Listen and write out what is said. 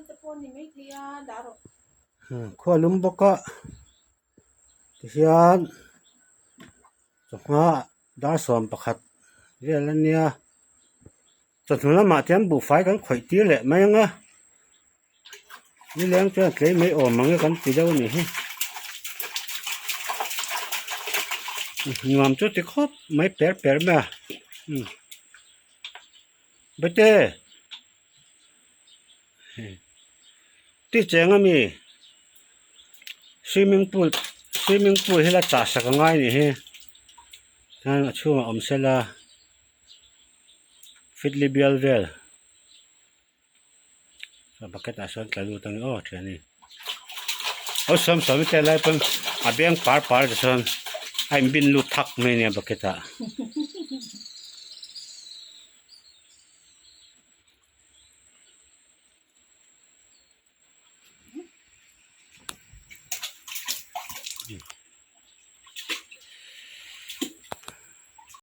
te pawh ni maithei a dah rawh. Khua lum bawk a tihian chawhma dar 11 vel a nia chawhnu lamah chuan buhfai kan khawih tir leh mai ang a nileng chuan tlei mai awm ang e kan ti deuh a nih hi nuam chu ti khawp mai per per mai a umm bete ti cheng a mi swimming pool swimming pool hi la chah sak a ngai a nih hi chuan a chhungah awm sela fitli bial vel bucket ah sawn tla lut ang aw thian a ni aw sawm sawm te lai pawn a beng par par te sawn a inbin lut thak mai a nia bucket ah.